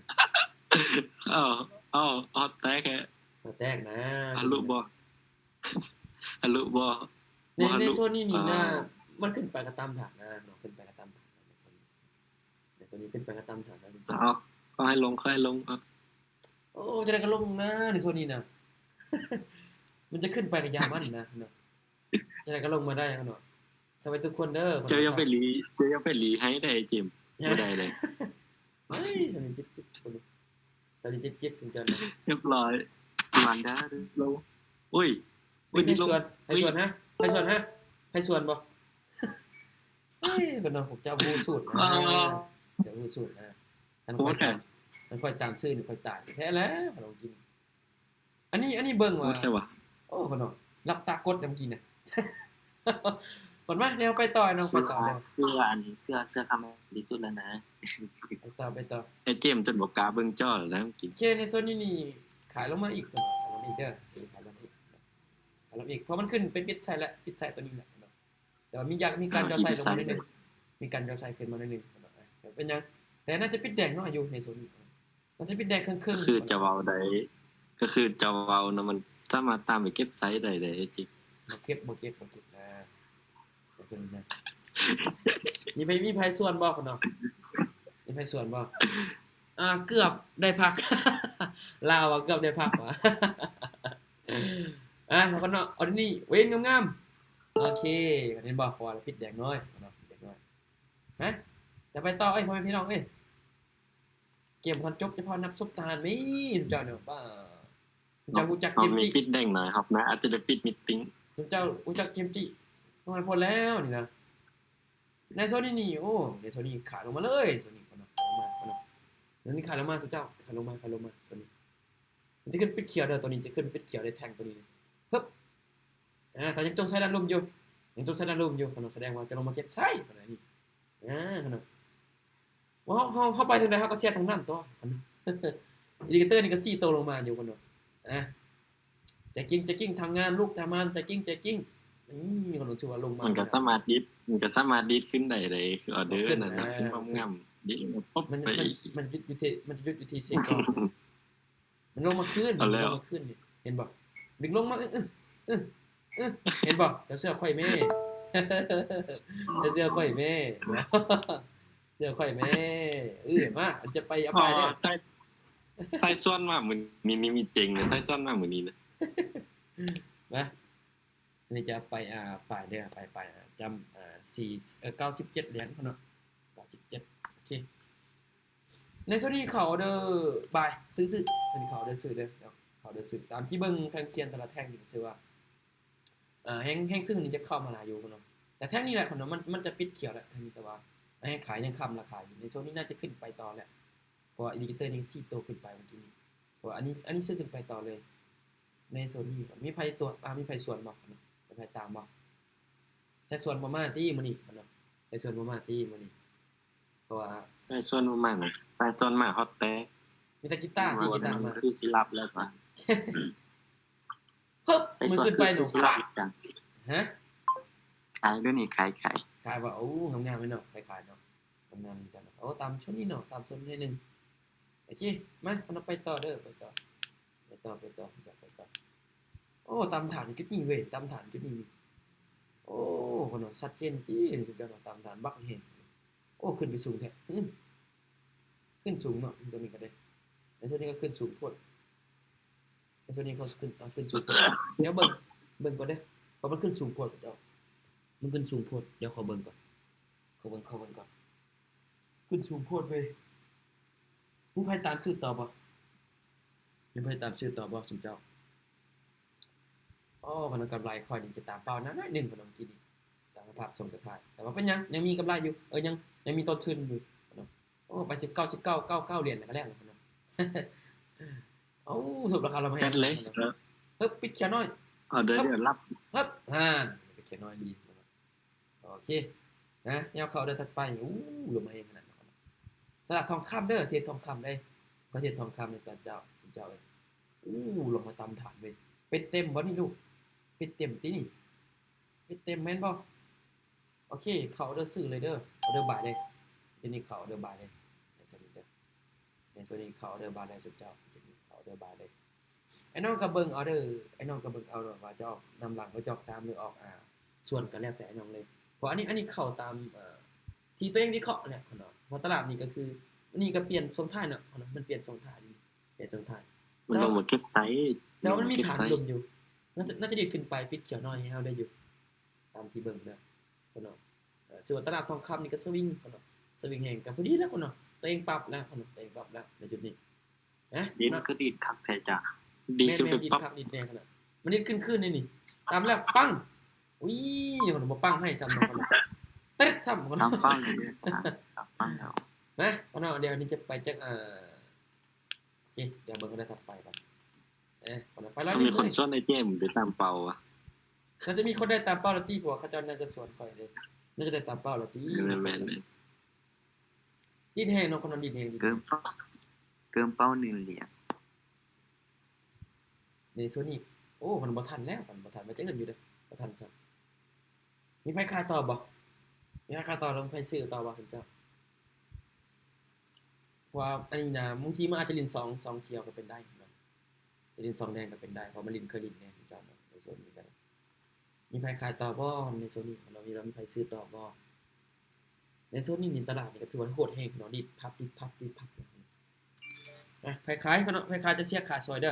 ເອົາ ເອົາ ຮອດແຕກແທ້ ຮອດແຕກນະ ທະລຸບໍ່ ທະລຸບໍ່? ໃນ ໃນໂຊນນີ້ນີ້ນະ ມັນຂຶ້ນໄປກໍຕາມທາງນະເນາະ ຂຶ້ນໄປກໍຕາມທາງນະ ໃນໂຊນນີ້ ໃນໂຊນນີ້ຂຶ້ນໄປກໍຕາມທາງນະ. ເອົາ ເອົາໃຫ້ລົງ ເອົາໃຫ້ລົງ ເອົາ ໂອ້ ຈັ່ງໃດກໍລົງນະ ໃນໂຊນນີ້ນະ ມັນຈະຂຶ້ນໄປກໍຢ່າມັນນະເນາະ. ຈັ່ງໃດກໍລົງມາໄດ້ເນາະ ສະບາຍທຸກຄົນເດີ. ເຈົ້າຢ່າໄປລີ ເຈົ້າຢ່າໄປລີໃຫ້ໄດ້ ເຈມ ບໍ່ໄດ້ເລີຍ. ເອີຍ ສາວນີ້ຈິບໆ ຄົນນີ້ ສາວນີ້ຈິບໆ ເຈົ້ານະ ຮຽບຮ້ອຍ ມານດາລົງ. ໂອ້ຍ ໂອ້ຍ ໃຜຊວນ ໃຜຊວນຮະ ໃຜຊວນຮະ ໃຜຊວນບໍ່? ເອີຍ ເພິ່ນວ່າພວກເຈົ້າຮູ້ສູດນະ ເຈົ້າຮູ້ສູດນະ. ຄັນຂ້ອຍຕາມ ຄັນຂ້ອຍຕາມຊື່ນີ້ ຂ້ອຍຕາຍແທ້ແລ້ວ ຄັນກິນ. ອັນນີ້ ອັນນີ້ເບິ່ງວ່າ ໂອ້ ເພິ່ນວ່າ ຫຼັບຕາກົດນຳກິນນະ. ເພິ່ນວ່າແນວໄປຕໍ່ເນາະ ໄປຕໍ່ເດີ ເຊື່ອ ເຊື່ອ ອັນນີ້ເຊື່ອ ເຊື່ອຄຳທີ່ສຸດແລ້ວນະ. ໄປຕໍ່ ໄປຕໍ່ ໄອ້ເຈມຈົນບໍ່ກ້າເບິ່ງຈໍແລ້ວນະກິນ. ໂອເຄ ໃນໂຊນນີ້ນີ້ ຂາຍລົງມາອີກ ເພິ່ນວ່າ ຂາຍລົງມາອີກເດີ ຂາຍລົງມາອີກ ຂ ລັບເອກ ເພາະມັນຂຶ້ນໄປປິດໃສ່ແລ້ວ ປິດໃສ່ຕົວນີ້ແຫຼະເນາະ. ແຕ່ວ່າມີຢາກ ມີການຢໍໃສ່ລົງມາໜ້ອຍໜຶ່ງ ມີການຢໍໃສ່ຂຶ້ນມາໜ້ອຍໜຶ່ງເນາະ. ເອີ ເປັນຫຍັງ? ແຕ່ໜ້າຈະປິດແດງນ້ອຍຢູ່ໃນໂຊນີ້ ໜ້າຈະປິດແດງເຄິ່ງໆ ຄືຈະເວົ້າໄດ້ ກໍຄືຈະເວົ້ານະ ມັນສາມາດຕາມໄປເກັບໃສ່ໄດ້ເດ້ຈິ. ບໍ່ເກັບ ບໍ່ເກັບ ບໍ່ເກັບນະ ໃນໂຊນີ້ນະ. ມີໃຜ ມີໃຜສວນບໍ່ເນາະ? ມີໃຜສວນບໍ່? ອ່າ ເກືອບໄດ້ພັກ ລາວວ່າເກືອບໄດ້ພັກວ່າ. ອ່າ ແລ້ວກໍເນາະ ເອົານີ້ເວັນງາມໆ. ໂອເຄ ເຫັນບໍ່? ເພາະວ່າລະປິດແດງນ້ອຍເນາະ ປິດແດງນ້ອຍ. ຮະ ຈະໄປຕໍ່ເອີຍ ພໍ່ແມ່ພີ່ນ້ອງເອີຍ. ເກມບໍ່ທັນຈົບ ຈະພານັບສົບທະຫານແມ່ນເຈົ້າເນາະ. ປ້າ ເຈົ້າຮູ້ຈັກເກມຈິ ປິດແດງໜ້ອຍ ຮັບນະ ອາດຈະໄດ້ປິດມີດຕິງ. ເຈົ້າຮູ້ຈັກເກມຈິ ນ້ອຍໂພດແລ້ວນີ້ນະ. ໃນໂຊນີ້ນີ້ ໂອ້ ໃນໂຊນີ້ຂາຍລົງມາເລີຍ ໂຊນີ້ເນາະ ຂາຍລົງມາເນາະ. ໂຊນີ້ຂາຍລົງມາ ເຈົ້າ ຂາຍລົງມາ ຂາຍລົງມາ ໂຊນີ້. ມັນຈະຂຶ້ນປິດຂຽວເດີ ໂຕນີ້ຈະຂຶ້ນປິດຂຽວເດີ ແທ່ງໂຕນີ້ ຮຶບ. ອ່າ ຖ້າຍັງຕົງໃສ່ດ້ານລຸ່ມຢູ່ ຍັງຕົງໃສ່ດ້ານລຸ່ມຢູ່ ຂະນ້ອຍ ສະແດງວ່າຈະລົງມາເກັບໃສ່ຂະນ້ອຍນີ້. ອ່າ ຂະນ້ອຍ ເຮົາ ເຮົາ ເຮົາໄປທາງໃດ ເຮົາກໍເສຍທາງນັ້ນຕົວະ. ອິນດິເຄເຕີນີ້ກໍສີ່ໂຕລົງມາຢູ່ ຂະນ້ອຍ. ອ່າ ແຈກກິ້ງ ແຈກກິ້ງ ທຳງານ ລູກທຳງານ ແຈກກິ້ງ ແຈກກິ້ງ. ນີ້ ຂະນ້ອຍ ຖືວ່າລົງມາ ມັນກໍສາມາດດີດ ມັນກໍສາມາດດີດຂຶ້ນໄດ້ເດ້ ຄືອອເດີນັ້ນນະ ຂຶ້ນງາມໆ ດີດ ມັນ ມັນ ມັນຢຸດຢູ່ທີ່ ມັນຈະຢຸດຢູ່ທີ່ເຊກອນ. ມັນລົງມາຄືນ ເອົາແລ້ວ ມັນລົງມາຄືນນີ້ ເຫັນບໍ່? ດຶງລົງມາ ອື ອື ອື ເຫັນບໍ່? ເຈົ້າເຊື່ອຂ້ອຍແມ້ ເຈົ້າເຊື່ອຂ້ອຍແມ້ ເຊື່ອຂ້ອຍແມ້. ເອີ ມາ ອັນຈະໄປ ເອົາໄປເດີ ໃສ່ ໃສ່ສ່ວນມາມື້ນີ້ ນີ້ມີເຈັງເດີ ໃສ່ສ່ວນມາມື້ນີ້ນະ. ມາ ອັນນີ້ຈະໄປ ອ່າ ໄປເດີ ໄປ ໄປ ອ່າ ຈຳ ອ່າ ສີ່ ເອີ ເກົ້າສິບເຈັດຫຼຽນເນາະ ເກົ້າສິບເຈັດ. ໂອເຄ ໃນໂຊນີ້ເຂົ້າເດີບາຍ ຊື້ ຊື້ ເພິ່ນເຂົ້າເດີຊື້ເດີ ເຂົ້າເດີຊື້. ຕາມທີ່ເບິ່ງແທ່ງທຽນແຕ່ລະແທ່ງນີ້ກໍຖືວ່າ ເອີ ແຮງ ແຮງຊື້ນີ້ຈະເຂົ້າມາຫຼາຍຢູ່ເນາະ ແຕ່ແທ່ງນີ້ແຫຼະເນາະ ມັນ ມັນຈະປິດຂຽວແລ້ວແທ່ງນີ້ ແຕ່ວ່າແຮງຂາຍຍັງຄ້ຳລາຄາຢູ່. ໃນໂຊນີ້ໜ້າຈະຂຶ້ນໄປຕໍ່ແຫຼະ ເພາະວ່າອິນດິເຄເຕີຍັງສີ່ໂຕຂຶ້ນໄປເມື່ອກີ້ນີ້ ເພາະວ່າອັນນີ້ ອັນນີ້ຊື້ຂຶ້ນໄປຕໍ່ເລີຍ. ໃນໂຊນີ້ມີໃຜຕົວະ ອ່າ ມີໃຜສວນບໍ່? ມີໃຜຕາມບໍ່? ໃຜສວນບໍ່ມາຕິມື້ນີ້ ໃຜສວນບໍ່ມາຕິມື້ນີ້? ເພາະວ່າໃຜສວນບໍ່ມານະ ໃຜສວນມາຮອດແຕ່ ມີແຕ່ກິຕາ ມີແຕ່ກິຕາມາ ຄືຊິຫຼັບແລ້ວປະ. ຮຶບ ມື້ຂຶ້ນໄປເນາະ ຮະ ຂາຍເດີນີ້ ຂາຍ ຂາຍ ຂາຍບໍ່? ໂອ້ ງາມໆເລີຍເນາະ ຂາຍໆເນາະ ງາມໆເນາະ. ໂອ້ ຕາມຊົນນີ້ເນາະ ຕາມຊົນໜ້ອຍໜຶ່ງ. ໂອເຄ ມາ ເຮົາໄປຕໍ່ເດີ ໄປຕໍ່ ໄປຕໍ່ ໄປຕໍ່ ໄປຕໍ່. ໂອ້ ຕາມຖານຈຸດນີ້ເວີຍ ຕາມຖານຈຸດນີ້ນີ້. ໂອ້ ເພິ່ນວ່າຊັດເຈນຕິ ເພິ່ນວ່າຕາມຖານບັກແຮງ. ໂອ້ ຂຶ້ນໄປສູງແທ້ ອື ຂຶ້ນສູງເນາະ ຕົວນີ້ກໍໄດ້ ໃນໂຊນນີ້ກໍຂຶ້ນສູງໂພດ ໃນໂຊນນີ້ກໍຂຶ້ນ ເອົາ ຂຶ້ນສູງໂພດ. ດຽວເບິ່ງ ເບິ່ງກ່ອນເດີ ເພາະມັນຂຶ້ນສູງໂພດ ເຈົ້າ ມັນຂຶ້ນສູງໂພດ. ດຽວຂໍເບິ່ງກ່ອນ ຂໍເບິ່ງ ຂໍເບິ່ງກ່ອນ. ຂຶ້ນສູງໂພດເວີຍ. ມີໃຜຕາມຊື້ຕໍ່ບໍ່? ມີໃຜຕາມຊື້ຕໍ່ບໍ່ຊຸມເຈົ້າ? ອໍ ພະນັກງານກຳໄລຂ້ອຍນີ້ຈະຕາມເປົ້າໜ້ອຍໜຶ່ງ ພະນັກງານກິນນີ້ ຕາມພາບສົ່ງສຸດທ້າຍ ແຕ່ວ່າເປັນຫຍັງ ຍັງມີກຳໄລຢູ່ ເອີ ຍັງ ຍັງມີຕົ້ນທຶນຢູ່. ໂອ້ ໄປສິບເກົ້າ ສິບເກົ້າ ເກົ້າ ເກົ້າຫຼຽນ ແລ້ວກໍແລ້ວ. ເອົ້າ ສົມລາຄາລະມາແຮງເລີຍ. ຮຶບ ປິດຂຽວໜ້ອຍ ອອເດີ ຮຶບ ຮຶບ ຫັ້ນ ປິດຂຽວໜ້ອຍດີ. ໂອເຄ ນະ ແນວເຂົ້າເດີຖັດໄປ. ໂອ້ ລົງມາແຮງຂະໜາດນັ້ນ. ຕະຫຼາດທອງຄຳເດີ ເທຣດທອງຄຳເດ້ ຂ້ອຍເທຣດທອງຄຳໃນຕອນເຊົ້າ ຊຸມເຈົ້າເອີຍ. ໂອ້ ລົງມາຕາມຖານເວີຍ. ປິດເຕັມບໍ່ນີ້ລູກ? ປິດເຕັມຕິນີ້? ປິດເຕັມແມ່ນບໍ່? ໂອເຄ ເຂົ້າເດີ ຊື້ເລີຍເດີ ເອົາເດີບາຍເລີຍ. ທີນີ້ເຂົ້າເດີບາຍເລີຍ ໃນໂຊນນີ້ເດີ ໃນໂຊນນີ້ເຂົ້າເດີບາຍເລີຍ ຊຸມເຈົ້າ ເຂົ້າເດີບາຍເລີຍ. ໄອ້ນ້ອງກໍເບິ່ງເອົາເດີ ໄອ້ນ້ອງກໍເບິ່ງເອົາເດີ ວ່າຈະອອກນຳຫຼັງ ຫຼືຈະອອກຕາມ ຫຼືອອກ ອ່າ ສວນ ກໍແລ້ວແຕ່ໄອ້ນ້ອງເລີຍ. ເພາະອັນນີ້ ອັນນີ້ເຂົ້າຕາມ ເອີ ທີ່ຕົວເອງວິເຄາະແຫຼະເນາະ. ເພາະຕະຫຼາດນີ້ກໍຄື ອັນນີ້ກໍປ່ຽນຊ່ວງທ້າຍເນາະ ເນາະ ມັນປ່ຽນຊ່ວງທ້າຍ ປ່ຽນຊ່ວງທ້າຍ ມັນລົງມາເກັບໄຊ ແຕ່ວ່າມັນມີຖານລົມຢູ່ ໜ້າຈະ ໜ້າຈະດີດຂຶ້ນໄປ ປິດຂຽວໜ້ອຍໃຫ້ເຮົາໄດ້ຢູ່ ຕາມທີ່ເບິ່ງເດີ ເນາະ. ເອີ ຖືວ່າຕະຫຼາດທອງຄຳນີ້ກໍສະວິງ ເນາະ ສະວິງແຮງ ກໍພໍດີແລ້ວ ເນາະ ຕົວເອງປັບແລ້ວ ເນາະ ຕົວເອງປັບແລ້ວໃນຈຸດນີ້. ຮະ ດີດມັນກໍດີດຄັກແທ້ຈ້າ ດີດຂຶ້ນໄປປັບ ດີດຄັກດີດແນ່ຂະໜາດ ມັນດີດຂຶ້ນໆເລີຍນີ້ ຕາມແລ້ວ ປັງ ອຸ້ຍ ມັນບໍ່ປັງໃຫ້ຊ້ຳເນາະ ເຕັດຊ້ຳ ຕາມເປົ້າເລີຍ ຕາມເປົ້າແລ້ວ ນະ ເນາະ. ດຽວນີ້ຈະໄປຈັກ ເອີ ໂອເຄ ດຽວເບິ່ງກັນໄດ້ຖັດໄປກ່ອນ. ເອີ ໄປລອຍໜຶ່ງ ມີຄົນຊວນໄອ້ເຈມໄປຕາມເປົ້າວະ ໜ້າຈະມີຄົນໄດ້ຕາມເປົ້າລະຕິ ເພາະວ່າເຂົາເຈົ້າໜ້າຈະຊວນຂ້ອຍເດ້ ໜ້າຈະໄດ້ຕາມເປົ້າລະຕິ. ແມ່ນໆ ດີດແຮງເນາະ ຄົນນັ້ນດີດແຮງ ດີດແຮງ ເກີນເປົ້າ ເກີນເປົ້າໜຶ່ງຫຼຽນ ໃນໂຊນນີ້. ໂອ້ ອ້ ມັນບໍ່ທັນແລ້ວ ມັນບໍ່ທັນ ມັນຈະເງິນຢູ່ເດ້ ບໍ່ທັນຊ້ຳ. ມີໃຜຂາຍຕໍ່ບໍ່? ມີໃຜຂາຍຕໍ່ ຫຼືມີໃຜຊື້ຕໍ່ບໍ່ ສົນໃຈ? ເພາະວ່າອັນນີ້ນະ ບາງທີມັນອາດຈະຫຼິ້ນສອງ ສອງຂຽວກໍເປັນໄດ້ເນາະ ຈະຫຼິ້ນສອງແດງກໍເປັນໄດ້ ເພາະມັນຫຼິ້ນ ເຄີຍຫຼິ້ນແດ່ ເຈົ້າເນາະ ໃນໂຊນນີ້ກໍໄດ້. ມີໃຜຂາຍຕໍ່ບໍ່ໃນໂຊນນີ້? ເຮົາມີ ມີໃຜຊື້ຕໍ່ບໍ່? ໃນໂຊນນີ້ນີ້ ຕະຫຼາດນີ້ກໍຖືວ່າໂຫດແຮງເນາະ ດິດພັບ ດິດພັບ ດິດພັບ. ອ່ະ ໃຜຂາຍເນາະ ໃຜຂາຍຈະເຊຍຂາຍຊ່ອຍເດີ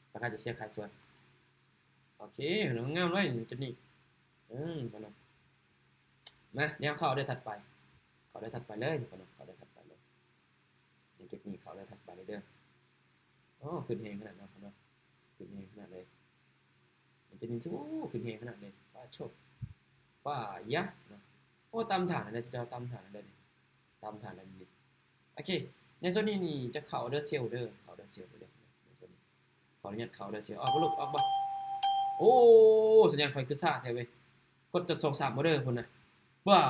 ໃຜຂາຍຈະເຊຍຂາຍຊ່ອຍ. ໂອເຄ ງາມເລີຍຈຸດນີ້ ເອີ ມາເນາະ ມາ ແນວເຂົ້າເດີຖັດໄປ ເຂົ້າເດີຖັດໄປເລີຍ ເຂົ້າເດີຖັດໄປເລີຍ ໃນຈຸດນີ້ເຂົ້າເດີຖັດໄປເລີຍເດີ. ໂອ້ ຂຶ້ນແຮງຂະໜາດເນາະ ຂຶ້ນແຮງຂະໜາດເລີຍ ມັນຈະມີ ໂອ້ ຂຶ້ນແຮງຂະໜາດເລີຍ ປາໂທ້ ປາຍະເນາະ. ໂອ້ ຕາມຖານແລ້ວ ເຈົ້າຕາມຖານແລ້ວນີ້ ຕາມຖານແລ້ວນີ້. ໂອເຄ ໃນໂຊນນີ້ນີ້ຈະເຂົ້າເດີເຊວເດີ ເຂົ້າເດີເຊວເດີ ໃນໂຊນນີ້ ຂໍອະນຸຍາດເຂົ້າເດີເຊວ. ອອກບໍ່ລູກ ອອກບໍ່? ໂອ້ ສັນຍານຂ້ອຍຄືຊ້າແທ້ເວີຍ ກົດຈັກສອງສາມອໍເດີພຸ້ນນະ ບ້າ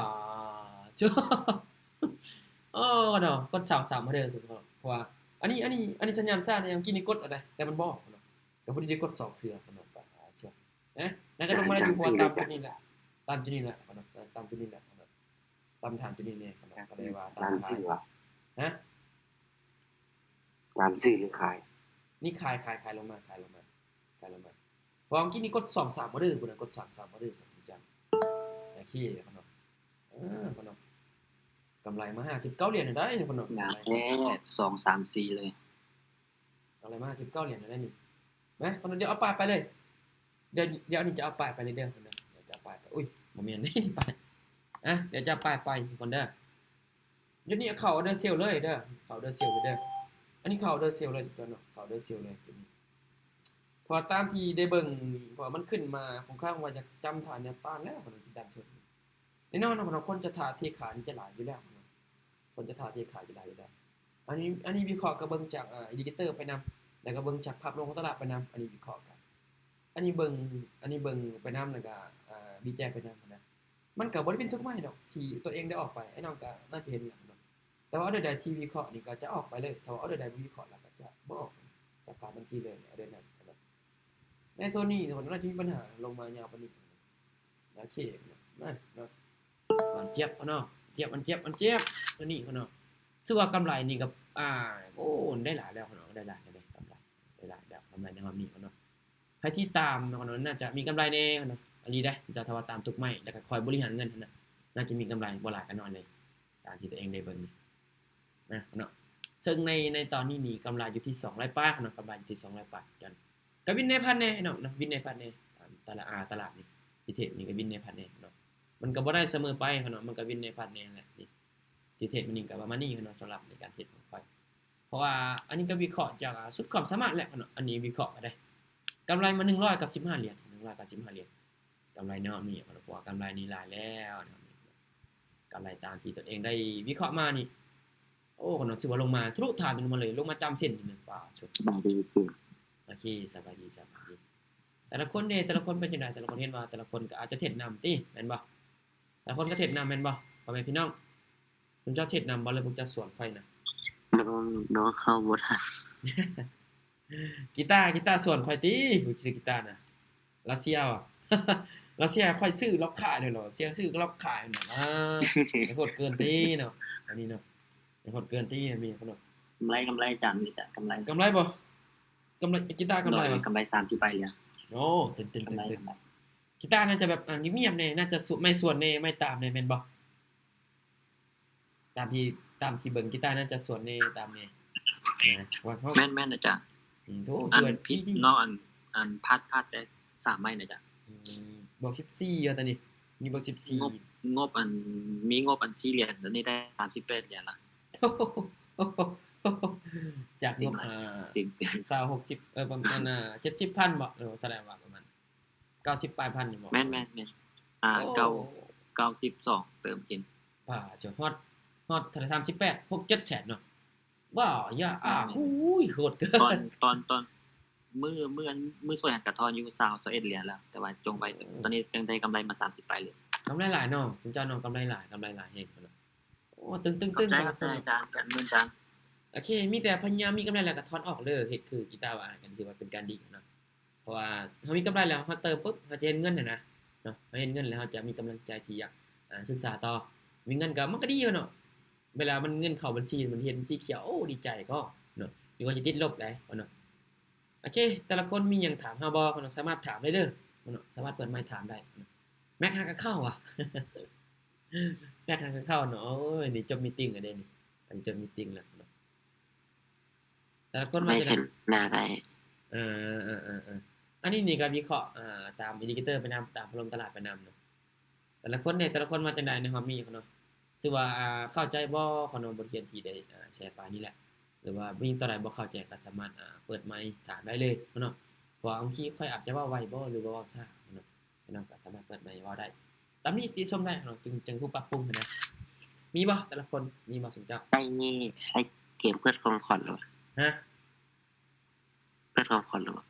ໂອ້ເນາະ ກົດສອງສາມອໍເດີ ເພາະວ່າອັນນີ້ ອັນນີ້ ອັນນີ້ສັນຍານຊ້ານະ ຫຍັງກີ້ນີ້ກົດແລ້ວໃດ ແຕ່ມັນບໍ່ອອກເນາະ ກໍພໍດີໄດ້ກົດສອງເທື່ອເນາະ ປາໂທ້ ນະ ແລ້ວກໍລົງມາຢູ່ ເພາະວ່າຕາມຈຸດນີ້ແຫຼະ ຕາມຈຸດນີ້ແຫຼະເນາະ ຕາມຈຸດນີ້ແຫຼະເນາະ ຕາມຖານຈຸດນີ້ແຫຼະເນາະ ກໍເລີຍວ່າຕາມຂາຍ ຮະ ຕາມຊື້ຫຼືຂາຍ? ນີ້ຂາຍ ຂາຍ ຂາຍລົງມາ ຂາຍລົງມາ ຂາຍລົງມາ ເພາະວ່າກີ້ນີ້ກົດສອງສາມອໍເດີພຸ້ນນະ ກົດສອງສາມອໍເດີ ສອງສາມ ໂອເຄເນາະ ເອີ ເນາະ ກຳໄລມາຫ້າສິບເກົ້າຫຼຽນໄດ້ເນາະ ງາມແທ້ ສອງ ສາມ ສີ່ ເລີຍ. ກຳໄລມາຫ້າສິບເກົ້າຫຼຽນແລ້ວນີ້ ມາ ຄົນດຽວເອົາປາຍໄປເລີຍ ດຽວ ດຽວອັນນີ້ຈະເອົາປາຍໄປເລີຍເດີ ດຽວຈະເອົາປາຍໄປ ອຸ້ຍ ບໍ່ແມ່ນເດ້ ປາຍ ອ່ະ ດຽວຈະເອົາປາຍໄປກ່ອນເດີ. ດຽວນີ້ເຂົ້າເດີເຊວເລີຍເດີ ເຂົ້າເດີເຊວເລີຍເດີ ອັນນີ້ເຂົ້າເດີເຊວເລີຍເນາະ ເຂົ້າເດີເຊວເລີຍ ເພາະວ່າຕາມທີ່ໄດ້ເບິ່ງນີ້ ເພາະວ່າມັນຂຶ້ນມາຄ່ອນຂ້າງວ່າຈະຈຳທ່າແນວຕ້ານແລ້ວ ເພາະວ່າມັນດັນເທິງ ແນ່ນອນເນາະ ຄົນຈະຖ້າເທຂາຍນີ້ຈະຫຼາຍຢູ່ແລ້ວເນາະ ຄົນຈະຖ້າເທຂາຍຈະຫຼາຍຢູ່ແລ້ວ. ອັນນີ້ ອັນນີ້ວິເຄາະກໍເບິ່ງຈາກ ເອີ ອິນດິເຄເຕີໄປນຳ ແລ້ວກໍເບິ່ງຈາກພາບລວມຂອງຕະຫຼາດໄປນຳ ອັນນີ້ວິເຄາະກັນ ອັນນີ້ເບິ່ງ ອັນນີ້ເບິ່ງໄປນຳ ແລ້ວກໍ ເອີ ວິຈັຍໄປນຳນະ. ມັນກໍບໍ່ໄດ້ເປັນທຸກໄມ້ດອກ ທີ່ຕົວເອງໄດ້ອອກໄປ ອ້າຍນ້ອງກໍໜ້າຈະເຫັນແລ້ວເນາະ ແຕ່ວ່າອໍເດີໃດທີ່ວິເຄາະນີ້ກໍຈະອອກໄປເລີຍ ຖ້າວ່າອໍເດີໃດບໍ່ວິເຄາະ ແລ້ວກໍຈະບໍ່ອອກ ຈະປານທັນທີເລີຍ ອໍເດີນັ້ນເນາະ. ໃນໂຊນນີ້ ທຸກຄົນໜ້າຈະມີບັນຫາລົງມາຍາວປານນີ້ ໂອເຄ ມາເນາະ ຫວານຈຽບເນາະ ຈຽບ ມັນຈຽບ ມັນຈຽບ ຕົວນີ້ເນາະ ຖືວ່າກຳໄລນີ້ກໍ ອ່າ ໂອ້ ໄດ້ຫຼາຍແລ້ວເນາະ ໄດ້ຫຼາຍ ໄດ້ກຳໄລ ໄດ້ຫຼາຍແລ້ວ ກຳໄລໃນຮອບນີ້ເນາະ. ໃຜທີ່ຕາມເນາະ ໜ້າຈະມີກຳໄລແດ່ເນາະ ອີ່ຫຼີເດ້ ເຈົ້າ ຖ້າວ່າຕາມທຸກໄມ້ ແລ້ວກໍຄອຍບໍລິຫານເງິນຫັ້ນນະ ໜ້າຈະມີກຳໄລບໍ່ຫຼາຍກໍໜ້ອຍເລີຍ ຕາມທີ່ຕົວເອງໄດ້ເບິ່ງນີ້ ນະເນາະ ເຊິ່ງໃນ ໃນຕອນນີ້ນີ້ກຳໄລຢູ່ທີ່ສອງຮ້ອຍປາຍເນາະ ກຳໄລຢູ່ທີ່ສອງຮ້ອຍປາຍ ກໍວິນແດ່ພາດແດ່ເນາະ ວິນແດ່ພາດແດ່ ຕາມຕະຫຼາດ ອາ ຕະຫຼາດນີ້ ທີ່ເທຣດນີ້ກໍວິນແດ່ພາດແດ່ເນາະ ມັນກໍບໍ່ໄດ້ສະເໝີໄປເນາະ ມັນກໍວິນແດ່ພາດແດ່ແຫຼະ ທີ່ເທຣດມື້ນີ້ກໍປະມານນີ້ເນາະ ສຳລັບໃນການເທຣດຂອງຂ້ອຍ ເພາະວ່າອັນນີ້ກໍວິເຄາະຈາກ ອາ ສຸດຄວາມສາມາດແຫຼະເນາະ ອັນນີ້ວິເຄາະກໍໄດ້ ກຳໄລມາໜຶ່ງຮ້ອຍເກົ້າສິບຫ້າຫຼຽນ ໜຶ່ງຮ້ອຍເກົ້າສິບຫ້າຫຼຽນ ກຳໄລໃນຮອບນີ້ເນາະ ເພາະວ່າກຳໄລນີ້ຫຼາຍແລ້ວເນາະ ກຳໄລຕາມທີ່ຕົນເອງໄດ້ວິເຄາະມານີ້ ໂອ້ ເນາະ ຖືວ່າລົງມາທະລຸຖານນີ້ລົງມາເລີຍ ລົງມາຈຳເສັ້ນນີ້ ປາໂທ້ ສະບາຍດີ ໂອເຄ ສະບາຍດີ ສະບາຍດີ. ແຕ່ລະຄົນເດ ແຕ່ລະຄົນເປັນຈັ່ງໃດ? ແຕ່ລະຄົນເຫັນວ່າແຕ່ລະຄົນກໍອາດຈະເທຣດນຳຕິ ແມ່ນບໍ່? ແຕ່ລະຄົນກໍເທຣດນຳແມ່ນບໍ່ ພໍ່ແມ່ພີ່ນ້ອງ? ຊຸມເຈົ້າເທຣດນຳບໍ່ ຫຼືພວກເຈົ້າສວນຂ້ອຍນະ? ນ້ອງ ນ້ອງເຂົ້າບໍ່ທັນ. ກີຕາ ກີຕາສວນຂ້ອຍຕິ ຜູ້ຊື້ກີຕານະ ລາວເຊຍຫວາ ລາວເຊຍ ຂ້ອຍຊື້ລາວຂາຍເລີຍ ລາວເຊຍ ຊື້ລາວຂາຍເນາະ ອາ ໂຫດເກີນຕິເນາະ ອັນນີ້ເນາະ ໂຫດເກີນຕິ ມີເນາະ ກຳໄລ ກຳໄລ ອາຈານ ມີ ກຳໄລ ກຳໄລບໍ່? ກຳໄລ ກີຕາກຳໄລບໍ່? ກຳໄລສາມສິບປາຍຫຼຽນ ໂອ້ ຕື່ນໆໆ ກຳໄລ ກຳໄລ ກີຕາໜ້າຈະແບບ ອາ ງຽບໆແດ່ ໜ້າຈະສວນ ໄມ້ສວນແດ່ ໄມ້ຕາມແດ່ ແມ່ນບໍ່? ຕາມທີ່ ຕາມທີ່ເບິ່ງ ກີຕາໜ້າຈະສວນແດ່ ຕາມແດ່ ນະ ວ່າເຮົາ ແມ່ນໆ ອາຈານ ອືມ ໂອ້ ອັນ ສວນ ຜິດເນາະ ອັນ ອັນ ພາດ ພາດແຕ່ສາມໄມ້ນະຈານ ອືມ ບວກສິບສີ່ວ່າຕອນນີ້ ມີບວກສິບສີ່ ງົບ ງົບ ອັນ ມີງົບ ອັນ ສີ່ຫຼຽນ ຕອນນີ້ໄດ້ສາມສິບແປດຫຼຽນລະ ຈາກງົບ ອ່າ ຊາວ ຫົກສິບ ເອີ ປະມານ ອ່າ ເຈັດສິບພັນບໍ ເອີ ສະແດງວ່າປະມານ ເກົ້າສິບປາຍພັນນີ້ບໍ? ແມ່ນໆໆ ອ່າ ໂອ້ ເກົ້າ ເກົ້າສິບສອງ ເຕີມກິນ ປາດ ເຈົ້າ ຮອດ ຮອດເທົ່າໃດ ສາມສິບແປດ ຫົກເຈັດແສນເນາະ ວ້າວ ຢ່າ ອາ ໂອ້ຍ ໂຫດເກີນ ຕອນ ຕອນ ຕອນ ມື້ ມື້ ມື້ຊ່ວຍຫັ້ນກະທອນຢູ່ຊາວ ຊາວເອັດຫຼຽນແລ້ວ ແຕ່ວ່າຈົງໄວ້ ເອີ ຕອນນີ້ຍັງໄດ້ກຳໄລມາສາມສິບປາຍຫຼຽນ ກຳໄລຫຼາຍເນາະ ຊຸມເຈົ້າເນາະ ກຳໄລຫຼາຍ ກຳໄລຫຼາຍແຮງເນາະ ໂອ້ ຕຶງໆໆ ຂອບໃຈ ຂອບໃຈອາຈານ ການເງິນຈານ ໂອເຄ ມີແຕ່ພະຍາຍາມມີກຳໄລແລ້ວກະຖອນອອກເດີ ເຮັດຄືກີຕາວ່າ ກະຖືວ່າເປັນການດີເນາະ ເພາະວ່າເຮົາມີກຳໄລແລ້ວ ເຮົາເຕີມປຶບ ເຮົາຈະເຫັນເງິນຫັ້ນນະເນາະ ເຮົາເຫັນເງິນແລ້ວ ເຮົາຈະມີກຳລັງໃຈທີ່ຢາກ ອາ ສຶກສາຕໍ່ ມີເງິນກໍມັນກໍດີເນາະ ເວລາມັນເງິນເຂົ້າບັນຊີ ມັນເຫັນສີຂຽວ ໂອ້ ດີໃຈກໍເນາະ ຫຼືວ່າຈະຕິດລົບໄດ໋ເນາະ. ໂອເຄ ແຕ່ລະຄົນມີຫຍັງຖາມເຮົາບໍ່ເນາະ ສາມາດຖາມໄດ້ເດີເນາະ ສາມາດເປີດໄມຖາມໄດ້ເນາະ. ແມັກຫາກໍເຂົ້າຫວາ ແມັກຫາກໍເຂົ້າເນາະ. ໂອ້ຍ ນີ້ຈົບມີຕິງແລ້ວເດ້ນີ້ ອັນນີ້ຈົບມີຕິງແລ້ວເນາະ. ແຕ່ລະຄົນວ່າຈັ່ງໃດ? ໜ້າໄດ້ ເອີໆໆ ອັນນີ້ນີ້ກໍວິເຄາະ ອາ ຕາມອິນດິເຄເຕີໄປນຳ ຕາມພາລວມຕະຫຼາດໄປນຳເນາະ. ແຕ່ລະຄົນເດ້ ແຕ່ລະຄົນວ່າຈັ່ງໃດໃນຮອບນີ້ເນາະ ຖືວ່າ ອາ ເຂົ້າໃຈບໍ່ເນາະ ບົດຮຽນທີ່ໄດ້ ອາ ແຊໄປນີ້ແຫຼະ ຫຼືວ່າມີຕົວໃດບໍ່ເຂົ້າໃຈກໍສາມາດ ອາ ເປີດໄມຖາມໄດ້ເລີຍເນາະ. ເພາະວ່າບາງທີຂ້ອຍອາດຈະເວົ້າໄວບໍ່ ຫຼືວ່າເວົ້າຊ້າເນາະ ພີ່ນ້ອງກໍສາມາດເປີດໄມເວົ້າໄດ້ ຕຳໜິຕິຊົມໄດ້ເນາະ ຈຶ່ງ ຈຶ່ງຮູ້ປັບປຸງຫັ້ນນະ. ມີບໍ່ແຕ່ລະຄົນ ມີບໍ່ຊຸມເຈົ້າ? ໄອ້ ໄອ້ເກມເປີດຂອງຂວັນແລ້ວຫວາ? ຮະ? ເປີດຂອງຂວັນແລ້ວຫວາ?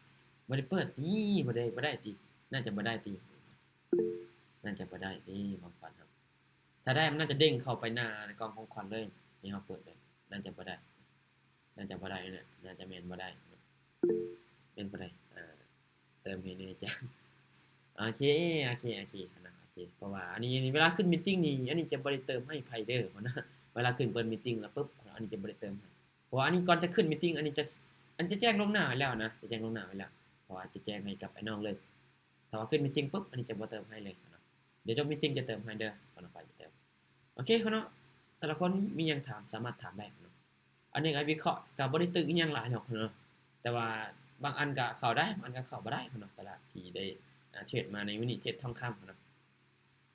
ບໍ່ໄດ້ເປີດຕິ ບໍ່ໄດ້ ບໍ່ໄດ້ຕິ ໜ້າຈະບໍ່ໄດ້ຕິ ໜ້າຈະບໍ່ໄດ້ຕິຂອງຂວັນເຮົາ ຖ້າໄດ້ມັນໜ້າຈະເດ້ງເຂົ້າໄປໜ້າໃນກ່ອງຂອງຂວັນເລີຍ ໃຫ້ເຮົາເປີດໄດ້ ໜ້າຈະບໍ່ໄດ້ ໜ້າຈະບໍ່ໄດ້ແຫຼະ ໜ້າຈະແມ່ນບໍ່ໄດ້ ແມ່ນບໍ່ໄດ້ ອາ ເຕີມໃຫ້ແດ່ຈ້າ. ໂອເຄ ໂອເຄ ໂອເຄເນາະ ໂອເຄ ເພາະວ່າອັນນີ້ ເວລາຂຶ້ນມີຕິງນີ້ ອັນນີ້ຈະບໍ່ໄດ້ເຕີມໃຫ້ໃຜເດີເນາະ ເວລາຂຶ້ນເປີດມີຕິງແລ້ວປຶບ ອັນນີ້ຈະບໍ່ໄດ້ເຕີມໃຫ້ ເພາະວ່າອັນນີ້ກ່ອນຈະຂຶ້ນມີຕິງ ອັນນີ້ຈະ ອັນຈະແຈ້ງລ່ວງໜ້າໄວ້ແລ້ວນະ ຈະແຈ້ງລ່ວງໜ້າໄວ້ແລ້ວ ເພາະວ່າຈະແຈ້ງໃຫ້ກັບອ້າຍນ້ອງເລີຍ ຖ້າວ່າຂຶ້ນມີຕິງປຶບ ອັນນີ້ຈະບໍ່ເຕີມໃຫ້ເລີຍເນາະ ດຽວຈົບມີຕິງຈະເຕີມໃຫ້ເດີເນາະ ໄປຈະເຕີມ. ໂອເຄເນາະ ແຕ່ລະຄົນມີຫຍັງຖາມ ສາມາດຖາມໄດ້ເນາະ. ອັນນີ້ກໍວິເຄາະ ກໍບໍ່ໄດ້ຕຶກອີ່ຫຍັງຫຼາຍດອກເນາະ ແຕ່ວ່າບາງອັນກໍເຂົ້າໄດ້ ບາງອັນກໍເຂົ້າບໍ່ໄດ້ເນາະ ຕະຫຼາດທີ່ໄດ້ ອາ ເທຣດມາໃນມື້ນີ້ ເທຣດທອງຄຳເນາະ.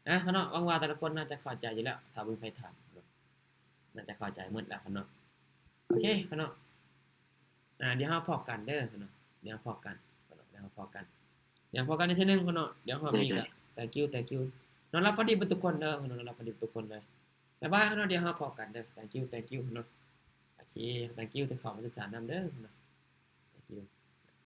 ອາ ເນາະ ຫວັງວ່າແຕ່ລະຄົນໜ້າຈະເຂົ້າໃຈຢູ່ແລ້ວ ຖ້າບໍ່ມີໃຜຖາມເນາະ ໜ້າຈະເຂົ້າໃຈໝົດແລ້ວເນາະ. ໂອເຄເນາະ ອາ ດຽວເຮົາພໍ້ກັນເດີເນາະ ດຽວເຮົາພໍ້ກັນເນາະ ດຽວເຮົາພໍ້ກັນ ດຽວເຮົາພໍ້ກັນອີກເທື່ອໜຶ່ງເນາະ. ດຽວເຮົາມີກໍ thank you thank you ນອນຫຼັບຝັນດີເບິດທຸກຄົນເດີເນາະ ນອນຫຼັບຝັນດີເບິດທຸກຄົນເລີຍ ບາຍບາຍເນາະ. ດຽວເຮົາພໍ້ກັນເດີ thank you thank you ເນາະ ໂອເຄ thank you ທີ່ເຂົ້າມາສຶກສານຳເດີເນາະ thank you.